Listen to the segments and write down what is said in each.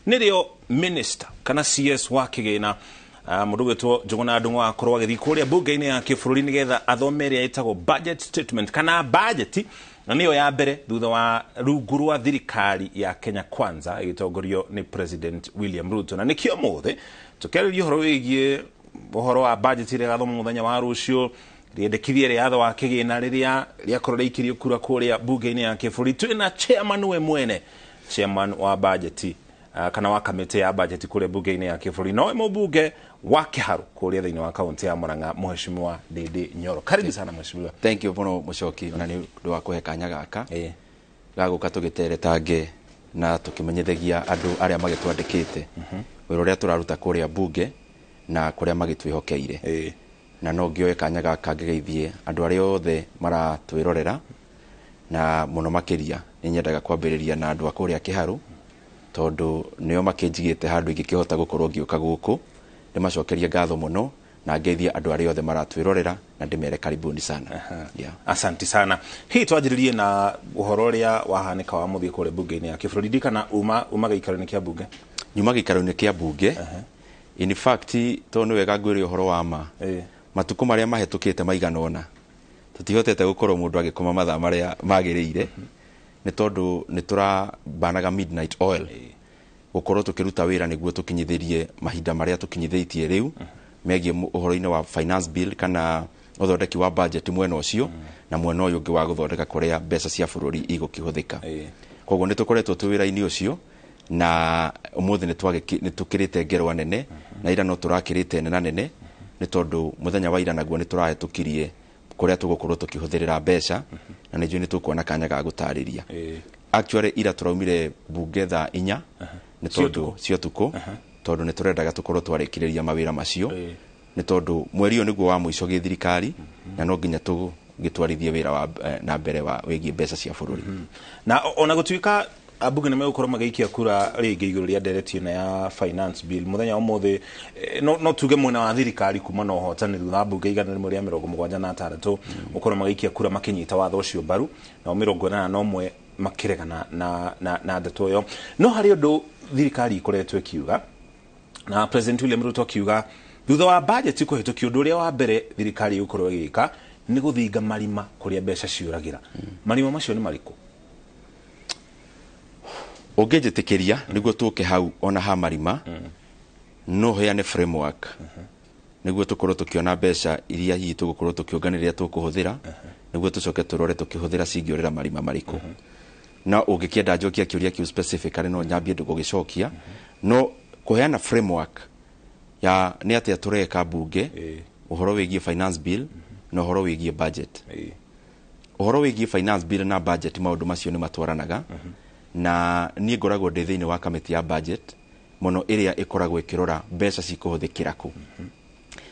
Nĩrĩo minister kana CS wa kĩgĩna, mũndũ gwĩtwo Njũgũna Ndung'u, akorwo agĩthiĩ kũrĩa mbunge-inĩ ya kĩbũrũri nĩgetha athome ĩrĩa ĩtagwo budget statement kana budget, na nĩyo ya mbere thutha wa rungu rwa thirikari ya Kenya Kwanza ĩgĩtongorio nĩ President William Ruto. Na nĩkĩo mũthĩ tũkĩarĩria ũhoro wĩgiĩ ũhoro wa budget ĩrĩa ĩgathomwo mũthenya wa rũciũ, rĩendekithia rĩa watho wa kĩgĩna rĩrĩa rĩakorwo rĩikĩrio kura kũrĩa mbunge-inĩ ya kĩbũrũri. Twĩna chairman we mwene, chairman wa budget, kana wa kamĩtĩ ya budget kũrĩa mbunge-inĩ ya kĩbũrũri, nowe mũmbunge wa Kĩharu kũrĩa thĩinĩ wa kaunti ya Murang'a, Mheshimiwa Ndindi Nyoro. Karibu sana, mheshimiwa. Thank you mũno, Mũcoki, ona nĩ ũndũ wa kũhe kanya gaka ga gũka tũgĩteretange na tũkĩmenyithagia andũ arĩa magĩtwandĩkĩte wĩra ũrĩa tũraruta kũrĩa mbunge na kũrĩa magĩtwĩhokeire. Na no ngĩoe kanya gaka ngĩgeithie andũ arĩa othe maratwĩrorera, na mũno makĩria nĩ nyendaga kwambĩrĩria na andũ a kũrĩa Kĩharu, tondũ nĩo makĩnjigĩte handũ ingĩkĩhota gũkorwo ngĩũka gũkũ. Ndĩmacokerie ngatho mũno na ngeithie andũ arĩa othe maratwĩrorera na ndĩmere karibuni sana. Yeah. Asante sana. Hihi twanjĩrĩrie na ũhoro ũrĩa wahanĩka wa mũthiĩ kũrĩa mbunge-inĩ ya kĩbũrũri. Ndikana uma gĩikaro-inĩ kĩa mbunge. Nyuma gĩikaro-inĩ kĩa mbunge. In fact, tondũ nĩ wega ngwĩre ũhoro wa ma, matukũ marĩa mahĩtũkĩte maigana ũna tũtihotete gũkorwo mũndũ agĩkoma mathaa marĩa magĩrĩire, nĩ tondũ nĩ tũrabanaga midnight oil gũkorwo tũkĩruta wĩra nĩguo tũkinyithĩrie mahinda marĩa tũkinyithĩtie rĩu megiĩ ũhoro-inĩ wa finance bill kana ũthondeki wa budget mwena ũcio, na mwena ũyũ ũngĩ wa gũthondeka kũrĩa mbeca cia bũrũri igũkĩhũthĩka. Koguo nĩ tũkoretwo twĩ wĩra-inĩ ũcio, na ũmũthĩ nĩ tũkĩrĩte ngerwa nene, na ira no tũrakĩrĩte nena nene, nĩ tondũ mũthenya wa ira naguo nĩ tũrahĩtũkirie kũrĩa tũgũkorwo tũkĩhũthĩrĩra mbeca, na nĩ njũĩ nĩ tũkuona kanya ga gũtarĩria. Actually, ira tũraumire bunge thaa 4 nĩ Cia tondũ ũtukũ? Cia ũtukũ, tondũ nĩ tũrendaga tũkorwo twarĩkĩrĩria mawĩra macio, nĩ tondũ mweri ũyũ nĩguo wa mũico gĩthirikari, na no nginya tũgĩtwarithie wĩra wa na mbere wa wĩgiĩ mbeca cia bũrũri. Na ona gũtuĩka ambunge nĩ megũkorwo magĩikia kura rĩngĩ igũrũ rĩa ndereti ĩno ya finance bill mũthenya wa ũmũthĩ, no tuge mwena wa thirikari kuma na ũhotani thutha wa mbunge 176 gũkorwo magĩikia kura makĩnyita watho ũcio mbaru, nao 81 makĩregana na ndeto ĩyo. No harĩ ũndũ thirikari ĩkoretwo ĩkiuga, na President William Ruto akiuga thutha wa budget kũhĩtũkio, ũndũ ũrĩa wa mbere thirikari ĩgũkorwo ĩgĩka nĩ gũthinga marima kũrĩa mbeca ciũragĩra. Marima macio nĩ marĩkũ? Ũngĩnjĩtĩkĩria nĩguo tũke hau ona ha marima, no heane framework nĩguo tũkorwo tũkĩona mbeca iria hihi tũgũkorwo tũkĩũnganĩrĩria tũkũhũthĩra, nĩguo tũcoke tũrore tũkĩhũthĩra cingĩũrĩra marima marĩkũ. Na ũngĩkĩenda njokia kĩũria kĩu specifically, no nyambie gũgĩcokia, no kũheana framework ya nĩ atĩa tũreka mbunge ũhoro wĩgiĩ finance bill na ũhoro wĩgiĩ budget. Ũhoro wĩgiĩ finance bill na budget, maũndũ macio nĩ matwaranaga, na niĩ ngoragwo ndĩ thĩinĩ wa kamĩtĩ ya budget mũno, ĩrĩa ĩkoragwo ĩkĩrora mbeca cikũhũthĩkĩra kũ.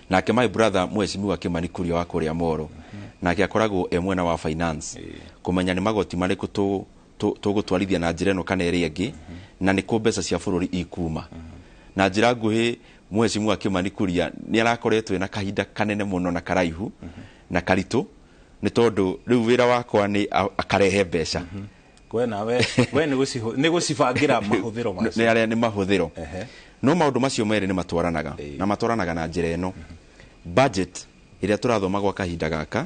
Nake my brother, Mheshimiwa Kimani Kuria wa kũrĩa Moro, nake akoragwo e mwena wa finance, kũmenya nĩ magoti marĩkũ tũgũtwarithia na njĩra ĩno kana ĩrĩa ĩngĩ, na nĩ kũ mbeca cia bũrũri ikuma. Na njĩra nguhĩ, Mheshimiwa Kimani Kuria nĩ arakoretwo ena kahinda kanene mũno na karaihu na karitũ, nĩ tondũ rĩu wĩra wakwa nĩ akarehe mbeca. We nawe we nĩ gũcibangĩra mahũthĩro macio. Nĩ arĩa nĩ mahũthĩro. No maũndũ macio merĩ nĩ matwaranaga, na matwaranaga na njĩra ĩno: budget ĩrĩa tũrathoma gwa kahinda gaka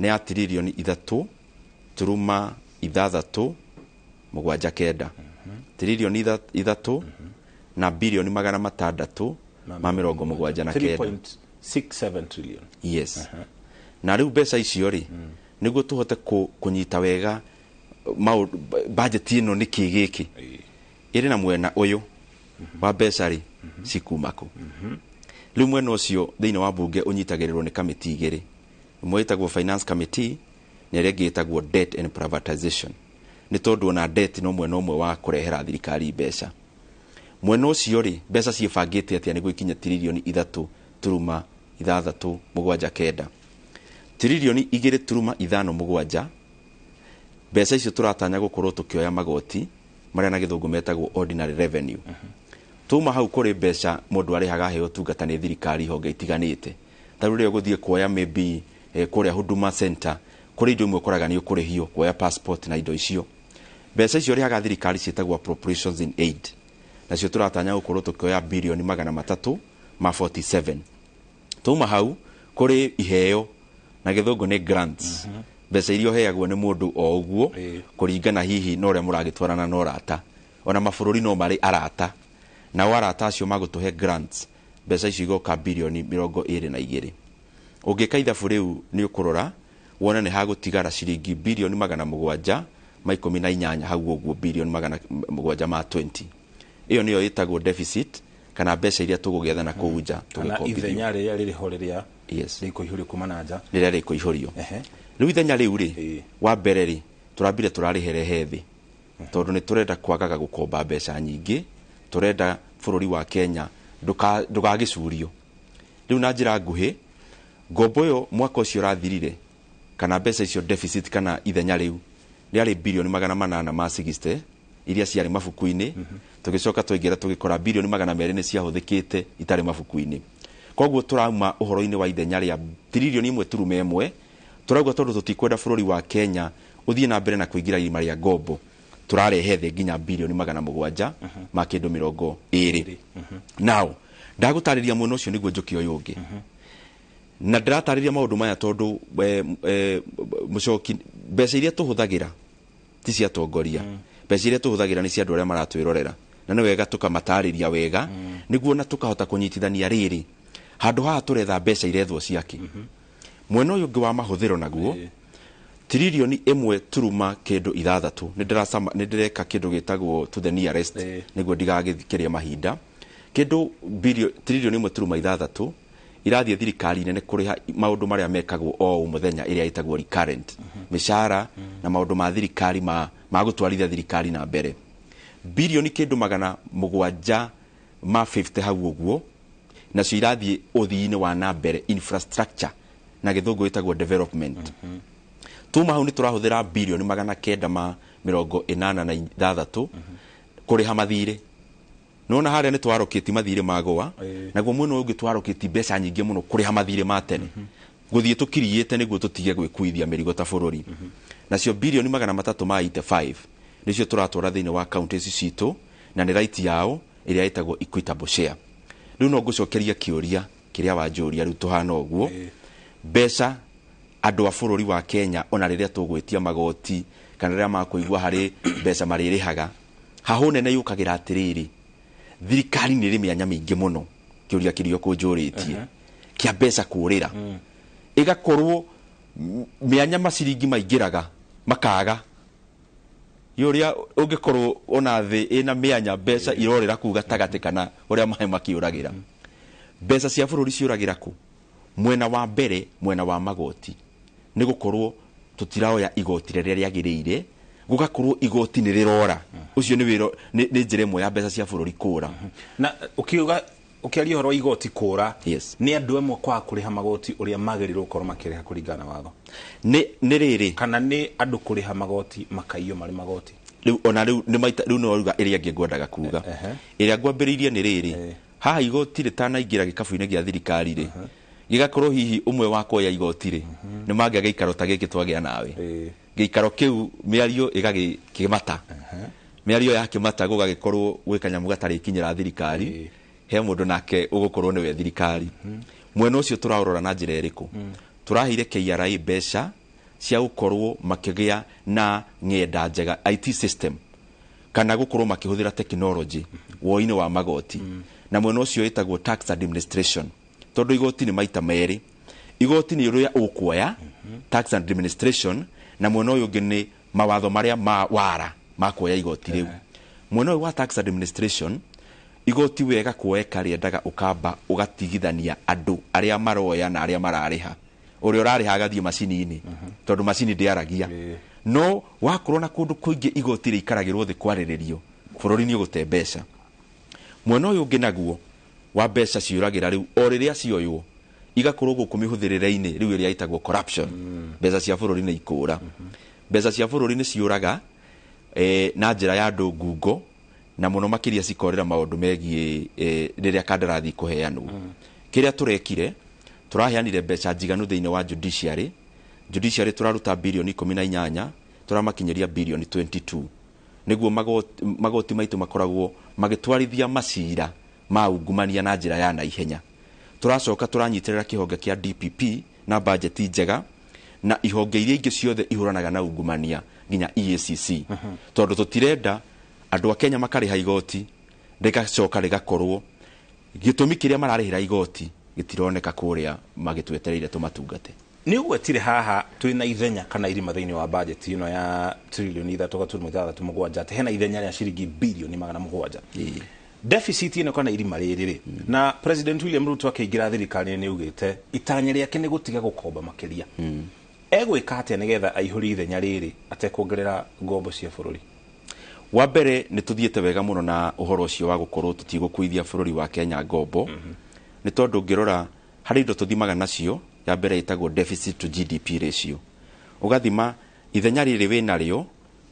nĩ ya 3.679 tiririoni, 3,679 billion. 3.67 trillion. Yes. Na rĩu mbeca icio rĩ, nĩguo tũhote kũnyita wega maũndũ, budget ĩno nĩ kĩ gĩkĩ ĩrĩ na mwena ũyũ wa mbeca rĩ cikuma kũ. Rĩu mwena ũcio thĩinĩ wa bunge ũnyitagĩrĩrwo nĩ kamĩtĩ igĩrĩ, ĩmwe ĩtagwo finance committee na ĩrĩa ĩngĩ ĩtagwo debt and privatization, nĩ tondũ ona debt no mwena ũmwe wa kũrehera thirikari mbeca. Mwena ũcio rĩ, mbeca ciĩbangĩte atĩa nĩguo ikinye 3.679 tiririoni? 2.57 tiririoni, mbeca icio tũratanya gũkorwo tũkĩoya magoti marĩa na gĩthũngũ metagwo ordinary revenue. Tuma hau kũrĩ mbeca mũndũ arĩhaga aheo ũtungata nĩ thirikari, honge itiganĩte. Ta rĩu rĩrĩa ũgũthiĩ kuoya maybe kũrĩa Huduma Center, kũrĩ indo imwe ũkoraga nĩ ũkũrĩhio kuoya passport na indo icio. Mbeca icio ũrĩhaga thirikari ciĩtagwo appropriations in aid, Nacio tũratanya gũkorwo tũkĩoya birioni 347. Tuma hau kũrĩ iheo na gĩthũngũ nĩ grants, mbeca iria ũheagwo nĩ mũndũ o ũguo kũringana hihi na ũrĩa mũragĩtwarana na ũrata. Ona mabũrũri no marĩ arata, nao arata acio magũtũhe grants, mbeca icio igoka birioni 22. Ũngĩka ithabu rĩu nĩ ũkũrora wone nĩ hagũtigara ciringi birioni 718 hau ũguo, birioni 720. Ĩyo nĩyo ĩtagwo deficit, kana mbeca iria tũgũgĩetha na kũu nja. Kana tũgĩkombithio. Ithenya rĩrĩa rĩrĩ ho rĩrĩa Yes. rĩkũihũrio kuma na nja. Rĩrĩa rĩkũihũrio. Rĩu ithenya rĩu rĩ, wa mbere rĩ, tũrambire tũrarĩherehe thĩ tondũ nĩ tũrenda kwagaga gũkomba mbeca nyingĩ. Tũrenda bũrũri wa Kenya ndũgagĩcurio. Rĩu na njĩra nguhĩ, ngombo ĩyo mwaka ũcio ũrathirire, kana mbeca icio, deficit kana ithenya rĩu rĩarĩ birioni 860 iria ciarĩ mabuku-inĩ. Tũgĩcoka twaingĩra tũgĩkora birioni 200 nĩ ciahũthĩkĩte itarĩ mabuku-inĩ. Koguo tũrauma ũhoro-inĩ wa ithenya rĩa tiririoni 1.1. Tũrauga tondũ tũtikwenda bũrũri wa Kenya ũthiĩ na mbere na kũingĩra irima rĩa ngombo, tũrarehe thĩ nginya birioni 720. Now ndagũtarĩria mwena ũcio nĩguo njũke ũyũ ũngĩ, na ndĩratarĩria maũndũ maya tondũ mũcoki, mbeca iria tũhũthagĩra ti cia atongoria. Mbeca iria tũhũthagĩra nĩ cia andũ arĩa maratwĩrorera, na nĩ wega tũkamatarĩria wega nĩguo na tũkahota kũnyitithania rĩrĩ handũ haha tũretha mbeca irethwo ciake. Mwena ũyũ ũngĩ wa mahũthĩro naguo, tiririoni 1.6. Nĩ ndĩreka kĩndũ gĩtagwo to the nearest nĩguo ndigagĩkĩrie mahinda. Kĩndũ tiririoni 1.6 irathiĩ thirikari nene kũrĩha maũndũ marĩa mekagwo o mũthenya, ĩrĩa ĩtagwo recurrent, mĩcara na maũndũ ma thirikari ma gũtwarithia thirikari na mbere. Birioni kĩndũ 750 hau ũguo nacio irathiĩ ũthii-inĩ wa na mbere, infrastructure, na gĩthũngũ ĩtagwo development. Tuma hau nĩ tũrahũthĩra birioni 986 kũrĩha mathirĩ. Nona harĩa nĩ twarokĩti mathirĩ magũa. Naguo mwena ũyũ ũngĩ twarokĩti mbeca nyingĩ mũno kũrĩha mathirĩ ma tene, gũthiĩ tũkiriĩte nĩguo tũtige gwĩkuithia mĩrigo ta bũrũri. Nacio birioni 385 nĩcio tũratwara thĩinĩ wa kaunti ici citũ, na nĩ right yao ĩrĩa ĩtagwo equitable share. Rĩu no ngũcokeria kĩũria kĩrĩa wanjũria. Rĩu tũhana ũguo, mbeca andũ a bũrũri wa Kenya, ona rĩrĩa tũgwĩtia magoti kana rĩrĩa makũigua harĩ mbeca marĩrĩhaga, hahũ nene yũkagĩra atĩrĩrĩ, thirikari nĩ ĩrĩ mĩanya mĩingĩ mũno. Kĩũria kĩrĩa ũkũnjũrĩtie kĩa mbeca kũrĩra, ĩgakorwo mĩanya maciringi maingĩraga makaga ũrĩa ũngĩkorwo ona thĩ ĩna mĩanya mbeca irorĩra kuu gatagatĩ, kana ũrĩa maĩ makĩũragĩra. Mbeca cia bũrũri ciũragĩra kũ? Mwena wa mbere, mwena wa magoti, nĩ gũkorwo tũtiraoya igoti rĩrĩa rĩagĩrĩire, gũgakorwo igoti nĩ rĩrora. Ũcio nĩ wĩra, nĩ njĩra ĩmwe ya mbeca cia bũrũri kũra. Na ũkiuga, ũkĩaria ũhoro wa igoti kũra, Yes. nĩ andũ amwe kwaga kũrĩha magoti ũrĩa magĩrĩirwo gũkorwo makĩrĩha kũringana na watho, nĩ rĩrĩ, kana nĩ andũ kũrĩha magoti makaiywo marĩ magoti? Rĩu ona rĩu nĩ maita rĩu no ruga ĩrĩa ĩngĩ ngwendaga kuga. Ĩrĩa ngwambĩrĩirie nĩ rĩrĩ, haha igoti rĩtanaingĩra gĩkabũ-inĩ gĩa thirikari rĩ, gĩgakorwo hihi ũmwe wa kuoya igoti rĩ, nĩ mangĩa gĩikaro ta gĩkĩ twagĩa nawe. Gĩikaro kĩu mĩario ĩgagĩkĩmata, mĩario ya kĩmata, gũgagĩkorwo gwĩ kanyamũ gatarĩkinyĩra thirikari. He mũndũ nake ũgũkorwo nĩwe thirikari. Mwena ũcio tũraũrora na njĩra ĩrĩkũ? Tũraheire KRA mbeca cia gũkorwo makĩgĩa na ng'enda njega, IT system, kana gũkorwo makĩhũthĩra technology woi-inĩ wa magoti, na mwena ũcio ĩtagwo tax administration, tondũ igoti nĩ maita merĩ. Igoti nĩ ũrĩa ũkuoya, tax administration, na mwena ũyũ ũngĩ nĩ mawatho marĩa ma wara ma kuoya igoti rĩu. Mwena ũyũ wa tax administration, igoti wega kuoeka rĩendaga ũkamba ũgatigithania andũ arĩa maroya na arĩa mararĩha. Ũrĩa ũrarĩha agathiĩ macini-inĩ, tondũ macini ndĩaragia. No wakorwo na kũndũ kũingĩ igoti rĩikaragĩrwo thĩ kwarĩrĩrio, bũrũri nĩ ũgũte mbeca. Mwena ũyũ ũngĩ naguo wa mbeca ciũragĩra rĩu o rĩrĩa cioywo igakorwo gũkũ mĩhũthĩrĩre-inĩ rĩu ĩrĩa ĩtagwo corruption. Mbeca cia bũrũri nĩ ikũra. Mbeca cia bũrũri nĩ ciũraga na njĩra ya andũ ngungo, na mũno makĩria cikorĩra maũndũ megiĩ rĩrĩa kandarathi kũheanwo. Kĩrĩa tũrekire, tũraheanire mbeca njiganu thĩinĩ wa judiciary. Judiciary tũraruta birioni 18, tũramakinyĩria birioni 22. Nĩguo magoti maitũ makoragwo magĩtwarithia macira ma ungumania na njĩra ya naihenya. Tũracoka tũranyitĩrĩra kĩhonge kĩa DPP na bajeti njega na ihonge iria ingĩ ciothe ihũranaga na ungumania nginya EACC. Tondũ tũtirenda andũ a Kenya makarĩha igoti rĩgacoka rĩgakorwo gĩtũmi kĩrĩa mararĩhĩra igoti gĩtironeka kũrĩa magĩtwetereire tũmatungate. Nĩ ũgwetire haha twĩna ithenya kana irima thĩinĩ wa budget ĩno ya trilioni 3.67 atĩ hena ithenya rĩa ciringi bilioni 700. Deficit ĩno kana irima rĩrĩ rĩ, na President William Ruto akĩingĩra thirikari-inĩ nĩ augĩte itanya rĩake nĩ gũtiga gũkomba makĩria. Egwĩka atĩa nĩgetha aihũrie ithenya rĩrĩ atekuongerera ngombo cia bũrũri? Wa mbere nĩ tũthiĩte wega mũno na ũhoro ũcio wa gũkorwo tũtigũkuithia bũrũri wa Kenya ngombo. Nĩ tondũ ũngĩrora harĩ indo tũthimaga nacio, ya mbere ĩtagwo deficit to GDP ratio. Ũgathima ithenya rĩrĩ wĩnarĩo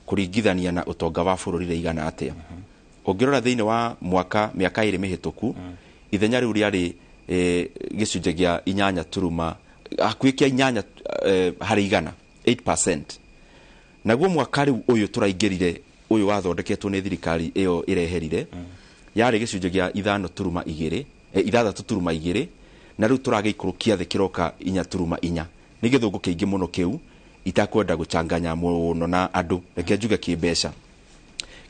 kũringithania na ũtonga wa bũrũri rĩigana atĩa. Ũngĩrora thĩinĩ wa mwaka mĩaka ĩrĩ mĩhĩtũku, ithenya rĩu rĩarĩ gĩcunjĩ gĩa inyanya turuma hakuhĩ kĩa inyanya harĩ igana, 8%. Naguo mwaka rĩu ũyũ tũraingĩrire ũyũ wathondeketwo nĩ thirikari ĩyo ĩreherire, yarĩ gĩcunjĩ gĩa ithano turuma igĩrĩ, ithathatũ turuma igĩrĩ, na rĩu tũragĩikũrũkia thĩ kĩroka inya turuma inya. Nĩ gĩthũngũ kĩingĩ mũno kĩu, itakwenda gũchanganya mũno na andũ, reke njuge kĩmbeca.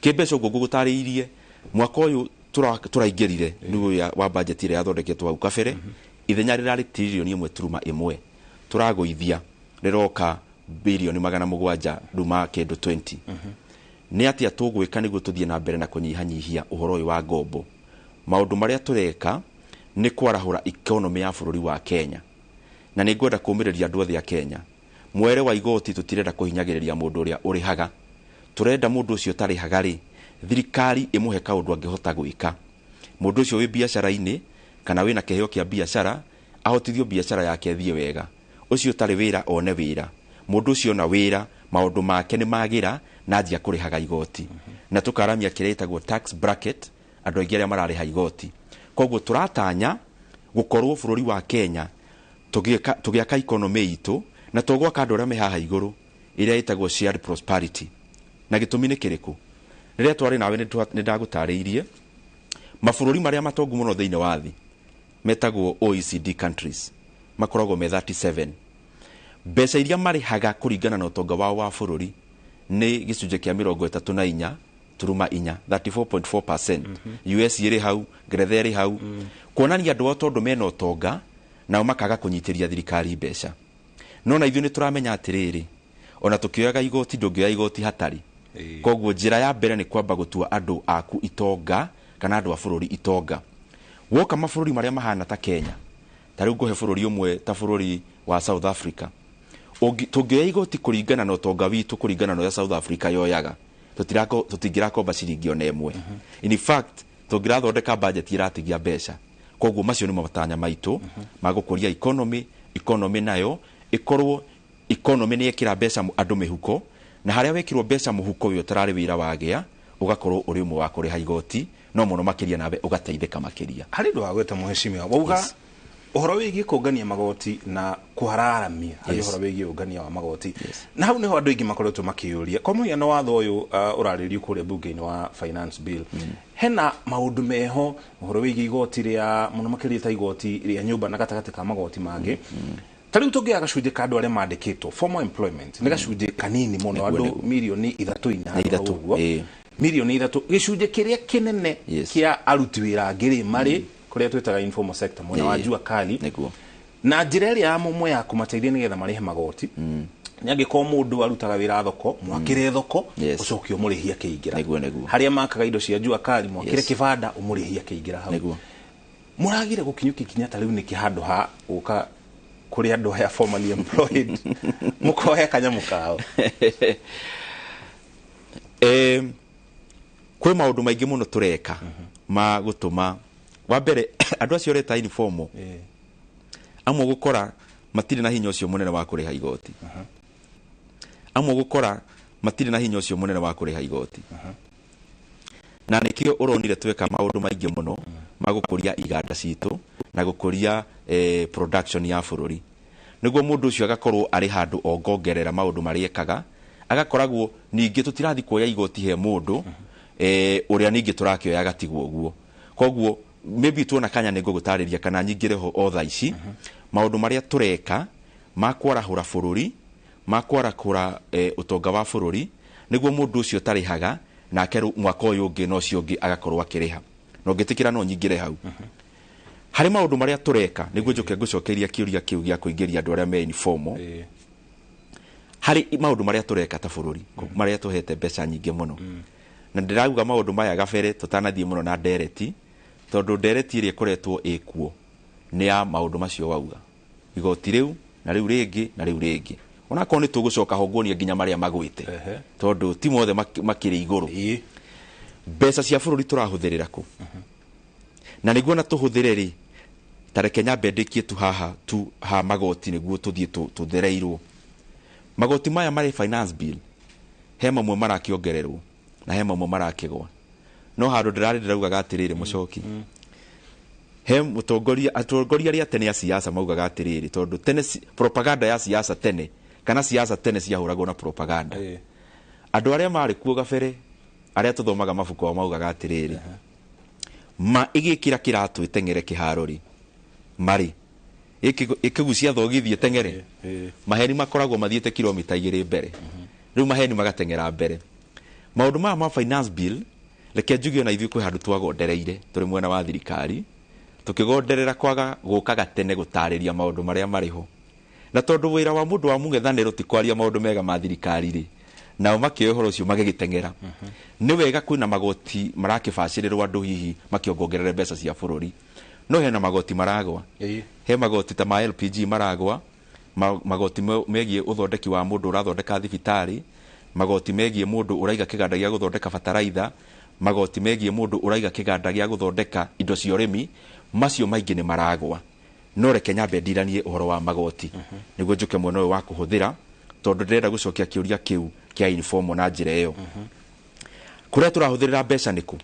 Kĩmbeca ũguo ngũgũtarĩirie, mwaka ũyũ tũraingĩrire nĩguo wa budget ĩrĩa yathondeketwo hau kabere, ithenya rĩrarĩ trilioni 1.1, tũragũithia rĩroka bilioni 700 ruma kĩndũ 20. Nĩ atĩa tũgwĩka nĩguo tũthiĩ na mbere na kũnyihanyihia ũhoro ũyũ wa ngombo? Maũndũ marĩa tũreka nĩ kwarahũra economy ya bũrũri wa Kenya. Na nĩ ngwenda kũũmĩrĩria andũ othe a Kenya. Mwere wa igoti tũtirenda kũhinyagĩrĩria mũndũ ũrĩa ũrĩhaga. Tũrenda mũndũ ũcio ũtarĩhaga rĩ, thirikari ĩmũhe kaũndũ angĩhota gwĩka. Mũndũ ũcio wĩ biacara-inĩ kana wĩna kĩheo kĩa biacara, ahotithio biacara yake ĩthiĩ wega. Ũcio ũtarĩ wĩra one wĩra. Mũndũ ũcio ona wĩra, maũndũ make nĩ magĩra na anjia kũrĩhaga igoti. Na tũkaramia kĩrĩa gĩtagwo tax bracket, andũ aingĩ arĩa mararĩha igoti. Koguo tũratanya gũkorwo bũrũri wa Kenya tũgĩaka economy itũ na tũgwaka andũ arĩa me haha igũrũ ĩrĩa ĩtagwo shared prosperity. Na gĩtũmi nĩ kĩrĩkũ? Rĩrĩa twarĩ nawe nĩ ndagũtarĩirie mabũrũri marĩa matongu mũno thĩinĩ wa thĩ metagwo OECD countries, makoragwo me 37. Mbeca iria marĩhaga kũringana na ũtonga wao wa bũrũri nĩ gĩcunjĩ kĩa 34 turuma inya, 34.4%. US ĩrĩ hau, Ngeretha ĩrĩ hau. Kuonania andũ ao tondũ mena ũtonga nao makaga kũnyitĩria thirikari mbeca. No na ithuĩ nĩ tũramenya atĩrĩrĩ, ona tũkĩoyaga igoti ndũngĩoya igoti hatarĩ. Koguo njĩra ya mbere nĩ kwamba gũtua andũ aku itonga kana andũ a bũrũri itonga. Woka mabũrũri marĩa mahana ta Kenya, ta rĩu ngũhe bũrũri ũmwe ta bũrũri wa South Africa. Tũngĩoya igoti kũringana na ũtonga witũ kũringana na ũrĩa South Africa yoyaga, tũtingĩrakomba ciringi ona ĩmwe. In fact, tũngĩrathondeka budget ĩratigia mbeca. Koguo macio nĩmo matanya maitũ ma gũkũria economy, economy nayo ĩkorwo economy nĩ yekĩra mbeca andũ mĩhuko, na harĩa wekĩrwo mbeca mũhuko ũyũ ũtararĩ wĩra wagĩa, ũgakorwo ũrĩ ũmwe wa kũrĩha igoti, no mũno makĩria nawe ũgateithĩka makĩria. Harĩ ũndũ wa gwĩta mheshimiwa, wauga ũhoro wĩgiĩ kũngania magoti na kũhararamia harĩ ũhoro wĩgiĩ ũngania wa magoti. Na hau nĩho andũ aingĩ makoretwo makĩũria, kwa mũhiano watho ũyũ ũrarĩrĩrio kũrĩa bunge-inĩ wa finance bill, hena maũndũ meho ũhoro wĩgiĩ igoti rĩa mũno makĩria ta igoti rĩa nyũmba na gatagatĩ ka magoti mangĩ. Ta rĩu tũngĩoya gacunjĩ ka andũ arĩa mandĩkĩtwo formal employment nĩ gacunjĩ kanini mũno, andũ milioni 3.4 ũguo, milioni 3, gĩcunjĩ kĩrĩa kĩnene kĩa aruti wĩra angĩ rĩ marĩ kũrĩa twĩtaga informal sector, mwena wa jua kali. Na njĩra ĩrĩa ya mũmwe ya kũmateithia nĩgetha marĩhe magoti nĩ angĩkorwo mũndũ arutaga wĩra thoko, mwakĩre thoko, ũcoke ũmũrĩhie akĩingĩra. Harĩa makaga indo cia jua kali, mwakĩre kĩbanda, ũmũrĩhie akĩingĩra hau. Mũragire gũkinyũkia ikinya ta rĩu nĩkĩ handũ ha gũka kũrĩ andũ aya formally employed mũkoya kanyamũ kao? Kwĩ maũndũ maingĩ mũno tũreka ma gũtũma wa mbere andũ acio ũreta informal, amwe gũkora matirĩ na hinya ũcio mũnene wa kũrĩha igoti. Amwe gũkora matirĩ na hinya ũcio mũnene wa kũrĩha igoti. Na nĩkĩo ũronire tweka maũndũ maingĩ mũno ma gũkũria iganda citũ na gũkũria production ya bũrũri, nĩguo mũndũ ũcio agakorwo arĩ handũ ongongerera maũndũ marĩa ekaga, Agakoragwo ningĩ tũtirathi kuoya igoti he mũndũ ũrĩa ningĩ tũrakĩoya agatigwo ũguo. Koguo maybe tuona kanya nĩ ngũgũtarĩria kana nyingĩre ho o thaa ici maũndũ marĩa tũreka ma kwarahũra bũrũri, ma kwarahũra ũtonga wa bũrũri, nĩguo mũndũ ũcio ũtarĩhaga nake mwaka ũyũ ũngĩ na ũcio ũngĩ agakorwo akĩrĩha. Na ũngĩtĩkĩra no nyingĩre hau harĩ maũndũ marĩa tũreka nĩguo njoke ngũcokeria kĩũria kĩu gĩa kũingĩria andũ arĩa me informal. Harĩ maũndũ marĩa tũreka ta bũrũri marĩa tũhete mbeca nyingĩ mũno, na ndĩrauga maũndũ maya gabere tũtanathiĩ mũno na ndereti, tondũ ndereti ĩrĩa ĩkoretwo ĩkuo nĩ ya maũndũ macio wauga, igoti rĩu na rĩu rĩngĩ na rĩu rĩngĩ, onakorwo nĩ tũgũcoka ho nguonie nginya marĩa magwĩte, tondũ ti mothe makĩrĩ igũrũ. Mbeca cia bũrũri tũrahũthĩrĩra kũ na nĩguo na tũhũthĩre rĩ, ta reke nyambe ndĩkie tu haha tu ha magoti nĩguo tũthiĩ tũthereirwo. Magoti maya marĩ finance bill, he mamwe marakĩongererwo na he mamwe marakĩgwa, no handũ ndĩrarĩ ndĩraugaga atĩrĩrĩ, mũcoki, he mũtongoria, atongoria arĩa tene a siasa maugaga atĩrĩrĩ, tondũ tene propaganda ya siasa tene kana siasa tene ciahũragwo na propaganda. Andũ arĩa marĩ kuo gabere, arĩa tũthomaga mabuku ao, maugaga atĩrĩrĩ, ma ĩgĩkĩra kĩratũ ĩteng'ere kĩharo rĩ, marĩ ĩkĩgucia thogithi ĩteng'ere. Maheni makoragwo mathiĩte kilomita 2 mbere, rĩu maheni magateng'era mbere. Maũndũ maya ma finance bill, reke njuge ona ithuĩ kwĩ handũ twagondereire tũrĩ mwena wa thirikari, tũkĩgonderera kwaga gũkaga tene gũtarĩria maũndũ marĩa marĩ ho, na tondũ wĩra wa mũndũ wa mũng'ethanĩro ti kwaria maũndũ mega ma thirikari rĩ, nao makĩoya ũhoro ũcio magĩgĩteng'era. Nĩ wega kwĩna magoti marakĩbacĩrĩrwo andũ hihi makĩongongerere mbeca cia bũrũri, no hena magoti maragwa. He magoti ta ma LPG maragwa, magoti megiĩ ũthondeki wa mũndũ ũrathondeka thibitarĩ, magoti megiĩ mũndũ ũraiga kĩganda gĩa gũthondeka bataraitha, magoti megiĩ mũndũ ũraiga kĩganda gĩa gũthondeka indo cia ũrĩmi. Macio maingĩ nĩ maragwa, no reke nyambe ndiranie ũhoro wa magoti nĩguo njũke mwena ũyũ wa kũhũthĩra, tondũ ndĩrenda gũcokia kĩũria kĩu kĩa informal na njĩra ĩyo. Kũrĩa tũrahũthĩrĩra mbeca nĩ kũ?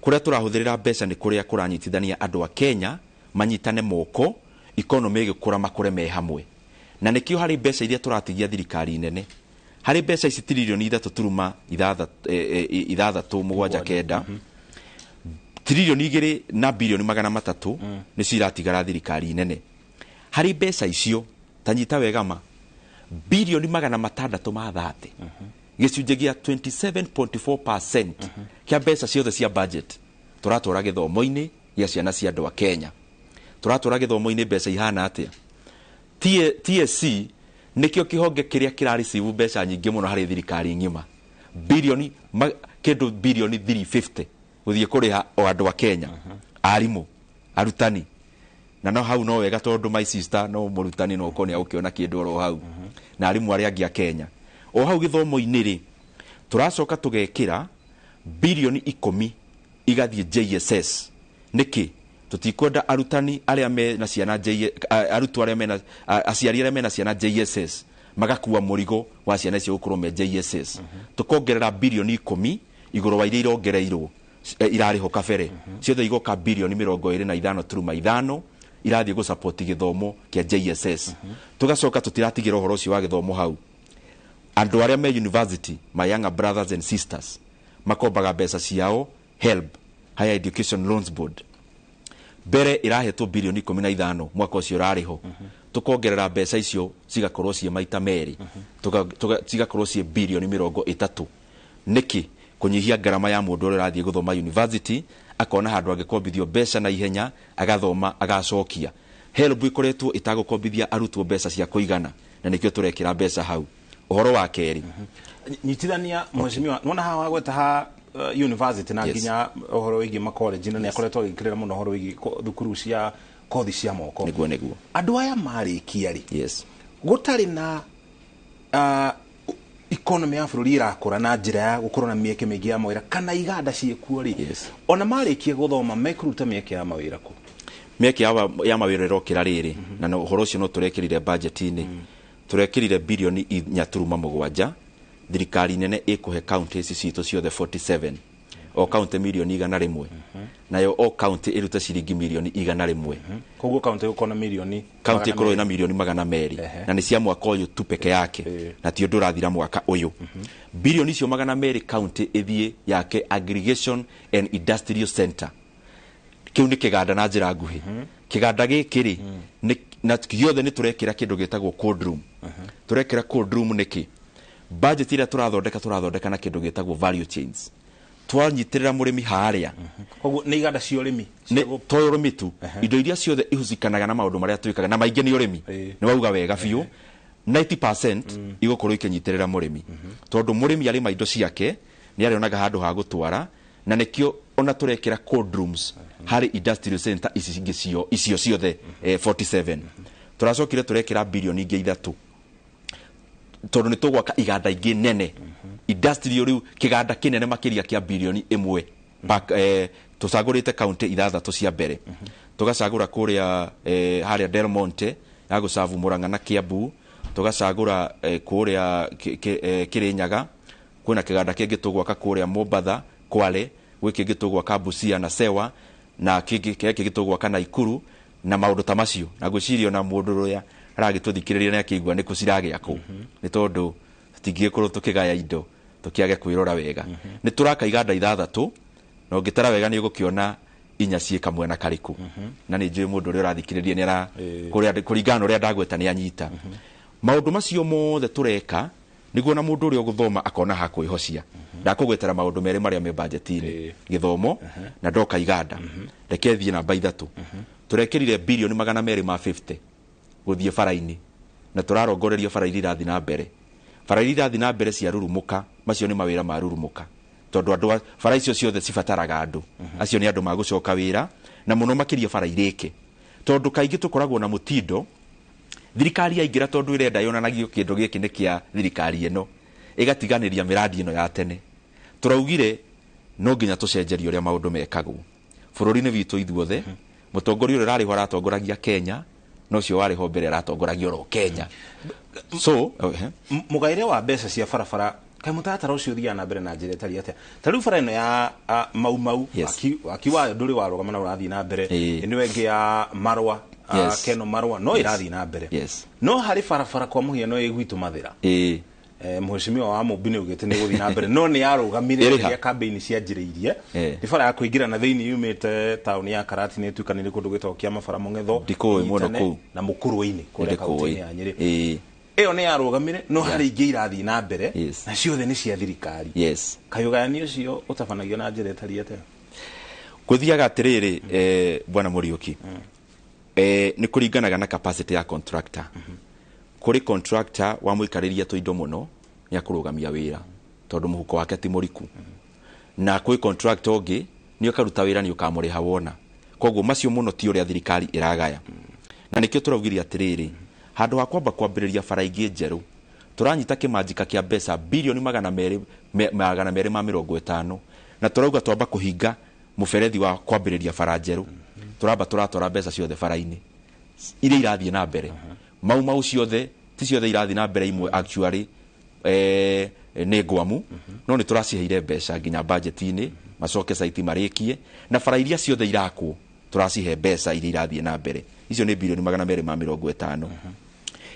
Kũrĩa tũrahũthĩrĩra mbeca nĩ kũrĩa kũranyitithania andũ a Kenya manyitane moko, economy ĩgĩkũra makũre me hamwe, na nĩkĩo harĩ mbeca iria tũratigia thirikari nene, harĩ mbeca ici tiririoni ithatũ turuma ithathatũ mũgwanja kenda, 2 tiririoni na 300 bilioni nĩcio iratigara thirikari nene. Harĩ mbeca icio, ta nyita wega, ma 630 bilioni, gĩcunjĩ gĩa 27.4% kĩa mbeca ciothe cia budget tũratwara gĩthomo-inĩ gĩa ciana cia andũ a Kenya. Tũratwara gĩthomo-inĩ mbeca ihana atĩa? TSC nĩkĩo kĩhonge kĩrĩa kĩrareceive mbeca nyingĩ mũno harĩ thirikari ng'ima, bilioni kĩndũ bilioni 350 gũthiĩ kũrĩha o andũ a Kenya, arimũ, arutani. Na no hau no wega, tondũ my sister no mũrutani, no ũkorwo nĩ agũkĩona kĩndũ oro hau, na arimũ arĩa angĩ a Kenya. O hau gĩthomo-inĩ rĩ, tũracoka tũgekĩra 10 bilioni igathiĩ JSS. Nĩkĩ? Tũtikwenda arutani arĩa mena ciana arutwo arĩa mena aciari arĩa mena ciana JSS magakua mũrigo wa ciana icio gũkorwo me JSS. Tũkongerera 10 bilioni igũrũ wa iria irongereirwo irarĩho kabere, ciothe igoka 25 bilioni turuma 5 irathiĩ gũsupport gĩthomo kĩa JSS. Tũgacoka tũtiratigĩra ũhoro ũcio wa gĩthomo hau. Andũ arĩa me university, my younger brothers and sisters, makombaga mbeca ciao HELB, Higher Education Loans Board. Mbere ĩrahetwo 15 bilioni mwaka ũcio ũrarĩ ho, tũkongerera mbeca icio cigakorwo ciĩ maita merĩ, cigakorwo ciĩ 30 bilioni. Nĩkĩ? Kũnyihia ngarama ya mũndũ ũrĩa ũrathiĩ gũthoma university, akona handũ angĩkombithio mbeca na ihenya, agathoma, agacokia. HELB ĩkoretwo ĩtagũkombithia arutwo mbeca cia kũigana, na nĩkĩo tũrekĩra mbeca hau. Ũhoro wa kerĩ. Nyitithania, mheshimiwa, nona haha wagweta ha university na nginya ũhoro wĩgiĩ makolenji, na nĩ akoretwo agĩkĩrĩra mũno ũhoro wĩgiĩ thukuru cia kothi cia moko. Nĩguo. Andũ aya marĩkia rĩ, gũtarĩ na economy ya bũrũri ĩrakũra na njĩra ya gũkorwo na mĩeke mĩingĩ ya mawĩra kana iganda ciĩkuo rĩ, ona marĩkia gũthoma mekũruta mĩeke ya mawĩra kũ? Mĩeke ya mawĩra ĩrokĩra rĩrĩ, na ũhoro ũcio no tũrekĩrire budget-inĩ, tũrekĩrire 4.7 bilioni thirikari nene ĩkũhe counties citũ ciothe 47. O kaunti mirioni 100, nayo o kaunti ĩrute ciringi mirioni 100. Koguo kaunti ĩgũkorwo na mirioni kaunti ĩkorwo ĩna mirioni 200, na nĩ cia mwaka ũyũ tu peke yake, na ti ũndũ ũrathira mwaka ũyũ. Bilioni icio 200 kaunti ĩthiĩ yake aggregation and industrial center. Kĩu nĩ kĩganda na njĩra nguhĩ. Kĩganda gĩkĩ rĩ, na gĩothe nĩ tũrekĩra kĩndũ gĩtagwo cold room. Tũrekĩra cold room nĩkĩ? Budget ĩrĩa tũrathondeka na kĩndũ gĩtagwo value chains, twanyitĩrĩra mũrĩmi harĩa. Koguo nĩ iganda cia ũrĩmi? Nĩ to ũrĩmi tu, indo iria ciothe ihusicanaga na maũndũ marĩa twĩkaga na maingĩ nĩ ũrĩmi. Nĩ wauga wega biũ, 90% igũkorwo ikĩnyitĩrĩra mũrĩmi, tondũ mũrĩmi arĩma indo ciake nĩ arĩonaga handũ ha gũtwara, na nĩkĩo ona tũrekĩra cold rooms harĩ industrial center ici ingĩ icio ciothe 47. Tũracokire tũrekĩra bilioni ingĩ 3, tondũ nĩ tũgwaka iganda ingĩ nene industrial, rĩu kĩganda kĩnene makĩria kĩa bilioni 1. Tũcagũrĩte kaunti 6 cia mbere. Tũgacagũra kũrĩa harĩa Del Monte ya gũcabu Murang'a na Kiambu, tũgacagũra kũrĩa Kirinyaga, kwĩna kĩganda kĩngĩ tũgwaka kũrĩa Mombatha Kwale, gwĩ kĩngĩ tũgwaka Busia na Sewa, na kĩngĩ kĩngĩ tũgwaka Naikuru na maũndũ ta macio. Na ngwĩciria ona mũndũ ũrĩa aragĩtũthikĩrĩria nĩ akĩigua nĩ kũ ciragĩakwo, nĩ tondũ tũtingĩgĩkorwo tũkĩgaya indo tũkĩage kwĩrora wega. Nĩ tũraka iganda 6, na ũngĩtara wega nĩ ũgũkĩona inya ciĩ kamwena karĩkũ, na nĩ njũĩ mũndũ ũrĩa ũrathikĩrĩria nĩ ara kũrĩa kũringana na ũrĩa ndagweta nĩ anyita maũndũ macio mothe tũreka nĩguo na mũndũ ũrĩa ũgũthoma akona ha kwĩhocia. Ndakũgwetera maũndũ merĩ marĩa me budget-inĩ, gĩthomo na ndoka iganda. Reke thiĩ namba 3. Tũrekĩrire bilioni 250 gũthiĩ bara-inĩ, na tũrarongoreria bara iria irathiĩ na mbere, bara iria irathiĩ na mbere cia rurumũka. Macio nĩ mawĩra ma rurumũka, tondũ andũ bara icio ciothe cibataraga andũ acio, nĩ andũ magũcoka wĩra, na mũno makĩria bara irĩke, tondũ kaingĩ tũkoragwo na mũtindo thirikari yaingĩra, tondũ ĩrenda yonanagio kĩndũ gĩkĩ nĩ kĩa thirikari ĩno, ĩgatiganĩria mĩrandi ĩno ya tene. Tũraugire no nginya tũcenjerie ũrĩa maũndũ mekagwo bũrũri-inĩ witũ ithuothe. Mũtongoria ũrĩa ũrarĩho aratongoragia Kenya, no ũcio warĩho mbere aratongoragia oro Kenya, so Mũgaĩre wa mbeca cia barabara, kaĩ mũtaratara ũcio ũthiaga na mbere na njĩra ĩtariĩ atĩa? Ta rĩu bara ĩno ya Mau Mau, waki wayo ndũrĩ warũgama na ũrathiĩ na mbere. Ĩno ĩngĩ ya Marwa, Keno Marwa, no ĩrathiĩ na mbere. No harĩ barabara kwa mũhiano ĩ gwitũ Mathĩra, mheshimiwa wa Mũmbi nĩ augĩte nĩ gũthiĩ na mbere, no nĩ yarũgamire Ĩrĩ ha? rĩrĩa kambĩini cianjĩrĩirie. Nĩ bara ya kũingĩra na thĩinĩ yumĩte taũni ya Karatina, ĩtuĩkanĩire kũndũ gwĩtagwo Kĩamabara Mũng'etho, Ndikũĩ mũno ĩnyitane kũu. na Mũkũrwe-inĩ kũrĩa Ndikũĩ. kaunti-inĩ ya Nyĩrĩ. Ĩyo nĩ yarũgamire, no harĩ ingĩ irathiĩ na mbere, na ciothe nĩ cia thirikari. Kaĩ ũgayani ũcio ũtabanagio na njĩra ĩtariĩ atĩa? Gũthiaga atĩrĩrĩ, bwana Mũriũki, nĩ kũringanaga na capacity ya contractor. Kũrĩ contractor wamũikarĩria tũindo mũno nĩ akũrũgamia wĩra, tondũ mũhuko wake ti mũriku, na kwĩ contractor ũngĩ nĩ ũkaruta wĩra nĩ ũkamũrĩha wona. Koguo macio mũno ti ũrĩa thirikari ĩragaya, na nĩkĩo tũraugire atĩrĩrĩ, handũ ha kwamba kwambĩrĩria bara ingĩ njerũ, tũranyita kĩmanjika kĩa mbeca bilioni 250, na tũrauga twamba kũhinga mũberethi wa kwambĩrĩria bara njerũ. Tũramba tũratwara mbeca ciothe bara-inĩ iria irathiĩ na mbere. Mau Mau ciothe, ti ciothe irathiĩ na mbere, imwe actually nĩ ngwamu, no nĩ tũraciheire mbeca nginya budget-inĩ macoke site marĩkie, na bara iria ciothe irakwo tũracihe mbeca iria irathiĩ na mbere. Icio nĩ bilioni 250.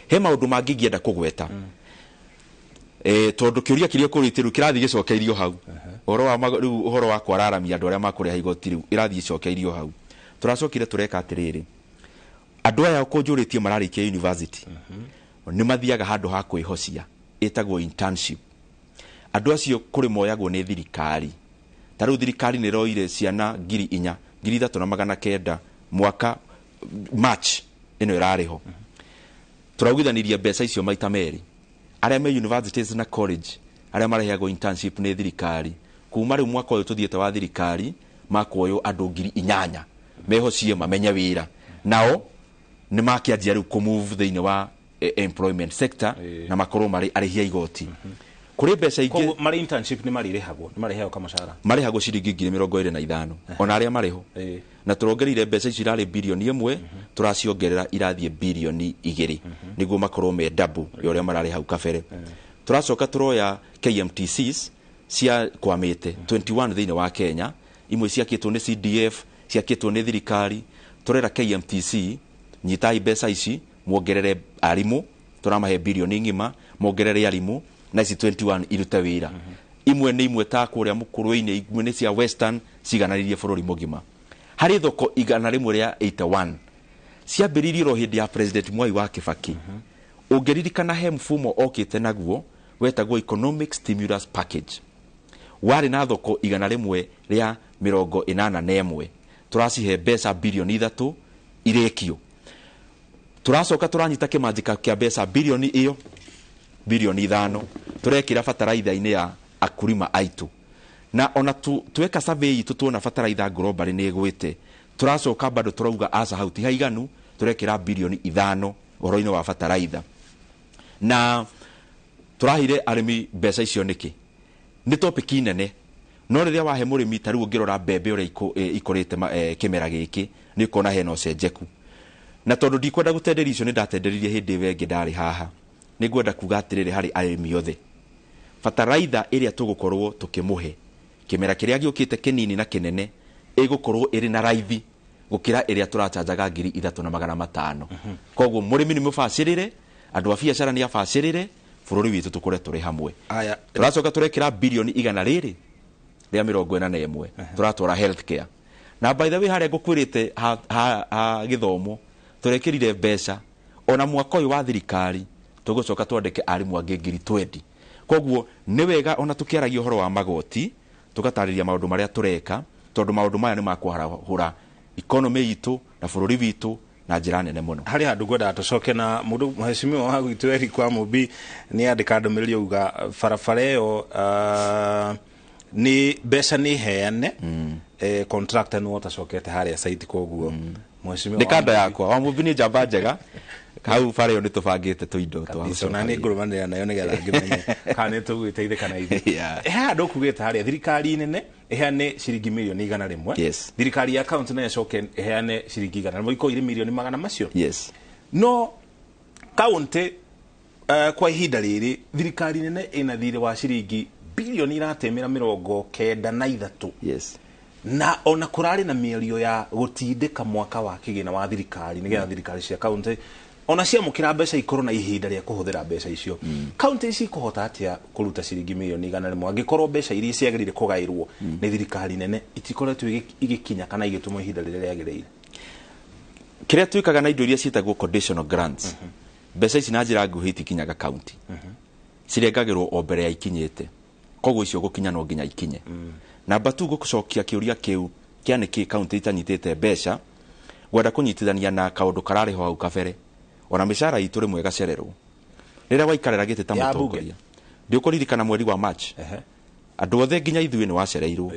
He maũndũ mangĩ ingĩenda kũgweta, tondũ kĩũria kĩrĩa ũkũrĩtie rĩu kĩrathiĩ gĩcokeirio hau, ũhoro wa rĩu ũhoro wa kwararamia andũ arĩa makũrĩha igoti rĩu ĩrathiĩ ĩcokeirio hau. Tũracokire tũreka atĩrĩrĩ, andũ aya kũnjũrĩtie mararĩkia university nĩ mathiaga handũ ha kwĩhocia ĩtagwo internship. Andũ acio kũrĩ moyagwo nĩ thirikari. Ta rĩu thirikari nĩ ĩroire ciana 4,000, 3,900 mwaka March ĩno ĩrarĩho. Tũraugithanirie mbeca icio maita merĩ. Arĩa me universities na college, arĩa mareheagwo internship nĩ thirikari, kuma rĩu mwaka ũyũ tũthiĩte wa thirikari, makuoywo andũ 8,000 mehocie mamenye wĩra, nao nĩ makĩanjia rĩu kũmove thĩinĩ wa employment sector na makorwo marĩ arĩhi a igoti. Kũrĩ mbeca ingĩ. Koguo marĩ internship nĩ marĩrĩhagwo, nĩ marĩheagwo kamũcara? Marĩhagwo ciringi 25,000 ona arĩa marĩho. Na tũrongereire mbeca icio, irarĩ bilioni 1, tũraciongerera irathiĩ bilioni 2, nĩguo makorwo me double ya ũrĩa mararĩ hau kabere. Tũracoka tũroya KMTCs cia kwamĩte 21 thĩinĩ wa Kenya, imwe ciakĩtwo nĩ CDF, ciakĩtwo nĩ thirikari. Tũrera KMTC, nyitai mbeca ici muongerere arimũ, tũramahe bilioni ng'ima mongerere arimũ na ici 21 irute wĩra. Imwe nĩ imwe ta kũrĩa Mũkũrwe-inĩ, imwe nĩ cia Western, cigananĩrie bũrũri mũgima. Harĩ thoko 181 ciambĩrĩirie ro hĩndĩ ya President Mwai wa Kibaki. Ũngĩririkana he mfumo okĩte naguo wetagwo economic stimulus package, warĩ na thoko 181, tũracihe mbeca bilioni 3 irĩkio. Tũracoka tũranyita kĩmanjĩka kĩa mbeca bilioni ĩyo, bilioni 5, tũrekĩra bataraitha-inĩ ya akulima aitũ. Na ona tweka survey itũ tuona bataraitha globally nĩ ĩgwĩte, tũracoka bado tũrauga aca hau ti haiganu, tũrekĩra bilioni 5 ũhoro-inĩ wa bataraitha. Na tũraheire arĩmi mbeca icio nĩkĩ? Nĩ topic nene, no rĩrĩa wahe mũrĩmi ta rĩu ũngĩrora mbembe ũrĩa ikũrĩte kĩmera gĩkĩ, nĩ ũkona hena ũcenjeku. Na tondũ ndikwenda gũtenderia icio, nĩ ndatenderirie hĩndĩ ĩyo ĩngĩ ndarĩ haha, nĩ ngwenda kuga atĩrĩrĩ harĩ arĩmi othe, bataraitha ĩrĩa tũgũkorwo tũkĩmũhe kĩmera kĩrĩa gĩũkĩte kĩnini na kĩnene ĩgũkorwo ĩrĩ na raithi gũkĩra ĩrĩa tũrachanjaga 3500. Koguo mũrĩmi nĩ mũbacĩrĩre, andũ a biacara nĩ abacĩrĩre, bũrũri witũ tũkũre tũrĩ hamwe. Tũracoka tũrekĩra bilioni 141 tũratwara healthcare. Na by the way, harĩa ngũkwĩrĩte ha gĩthomo tũrekĩrire mbeca, ona mwaka ũyũ wa thirikari tũgũcoka twandĩke arimũ angĩ 20,000. Koguo nĩ wega ona tũkĩaragia ũhoro wa magoti tũgatarĩria maũndũ marĩa tũreka, tondũ maũndũ maya nĩ makwarahũra economy itũ na bũrũri witũ na njĩra nene mũno. Harĩ handũ ngwendaga tũcoke na mũndũ mheshimiwa wa gwitũ Eric wa Mũmbi nĩ andĩka ndũmĩrĩri auga barabara ĩyo nĩ mbeca nĩ heane, contractor nĩ ũtacokete harĩa site, koguo mheshimiwa nĩ kanda yakwa wa Mũmbi nĩ njamba njega hau bara ĩyo nĩ tũbangĩte tũindo twa kabisa, na nĩ ngũrũmanĩrĩra nayo nĩgetha ngĩmenye kana nĩ tũgwĩteithĩka na ithuĩ. Yeah. He handũ ũkugĩte harĩa thirikari nene ĩheane ciringi mirioni 100. Yes. Thirikari ya kaunti nayo ĩcoke ĩheane ciringi 100, ikorwo irĩ mirioni magana macio. Yes. No kaunti kwa ihinda rĩrĩ thirikari nene ĩna thirĩ wa ciringi bilioni iratemera 93. Yes. Na ona kũrarĩ na mĩario ya gũtindĩka mwaka wa kĩgĩna wa thirikari nĩgetha thirikari cia kaunti ona ciamũkĩra mbeca ikorwo na ihinda rĩa kũhũthĩra mbeca icio, kaunti ici ikũhota atĩa kũruta ciringi mirioni 100 angĩkorwo mbeca iria ciagĩrĩire kũgaĩrwo nĩ thirikari nene itikoretwo igĩkinya kana igĩtũmwo ihinda rĩrĩa rĩagĩrĩire? Kĩrĩa twĩkaga na indo iria ciĩtagwo conditional grants, mbeca ici na njĩra nguhĩ itikinyaga kaunti, cirengagĩrwo o mbere ya ikinyĩte, koguo icio gũkinya no nginya ikinye. Namba tu gũcokia kĩũria kĩu kĩa nĩkĩ kaunti itanyitĩte mbeca, ngwenda kũnyitithania na kaũndũ kararĩ ho hau kabere, ona mĩcara itũ rĩmwe ĩgacererwo rĩrĩa waikarĩra gĩtĩ ta Ya bunge. mũtongoria. Ndĩũkũririkana mweri wa March, andũ othe nginya ithuĩ nĩ wacereirwo,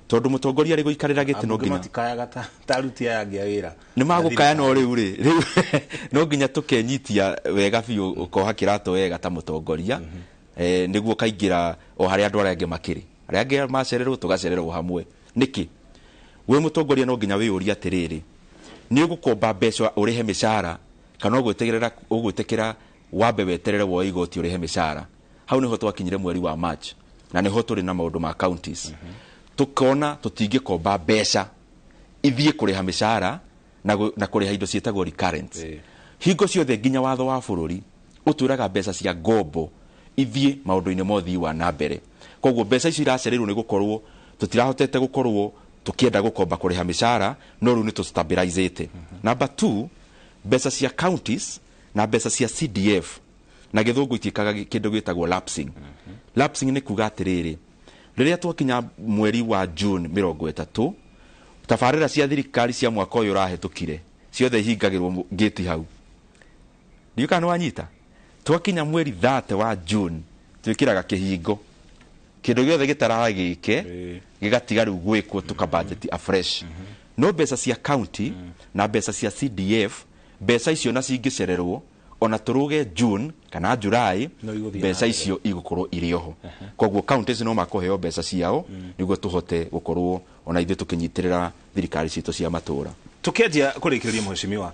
tondũ mũtongoria arĩ gũikarĩra gĩtĩ no Ambunge nginya matikayaga ta aruti aya angĩ a wĩra. Nĩ magũkaya, no rĩu rĩ, rĩu no nginya tũkenyitia wega biũ, ũkoha kĩratũ wega ta mũtongoria, nĩguo kaingĩra o harĩa andũ arĩa angĩ makĩrĩ, arĩa angĩ macererwo tũgacererwo hamwe. Nĩkĩ wĩ mũtongoria no nginya wĩyũrie atĩrĩrĩ, nĩ ũgũkomba mbeca ũrĩhe mĩcara kana ũgwĩtĩkĩra wambe weterere woe igoti ũrĩhe mĩcara? Hau nĩho twakinyire mweri wa March, na nĩho tũrĩ na maũndũ ma counties, tũkona tũtingĩkomba mbeca ithiĩ kũrĩha mĩcara na kũrĩha indo ciĩtagwo recurrent. Hingo ciothe nginya watho wa bũrũri ũtwĩraga mbeca cia ngombo ithiĩ maũndũ-inĩ ma ũthii wa na mbere. Koguo mbeca icio iracereirwo nĩ gũkorwo tũtirahotete gũkorwo tũkĩenda gũkomba kũrĩha mĩcara, no rĩu nĩ tũstabilizĩte. Number two, mbeca cia counties na mbeca cia CDF na gĩthũngũ itiĩkaga kĩndũ gĩtagwo lapsing. Lapsing nĩ kuga atĩrĩrĩ, rĩrĩa twakinya mweri wa June 30, tabarĩra cia thirikari cia mwaka ũyũ ũrahĩtũkire ciothe ihingagĩrwo ngĩti hau. Ndiũĩ kana nĩ wanyita. Twakinya mweri 30 wa June twĩkĩraga kĩhingo, kĩndũ gĩothe gĩtaragĩke gĩgatiga rĩu gwĩkwo, tũka budget afresh. No mbeca cia county na mbeca cia CDF, mbeca icio na cingĩcererwo ona tũrũge June kana July, No igũthiĩ na mbeca mbere. icio igũkorwo irĩ oho. Koguo counties no makũheo mbeca ciao nĩguo tũhote gũkorwo ona ithuĩ tũkĩnyitĩrĩra thirikari citũ cia matũra. Tukianjia kũrĩkĩrĩria, mheshimiwa,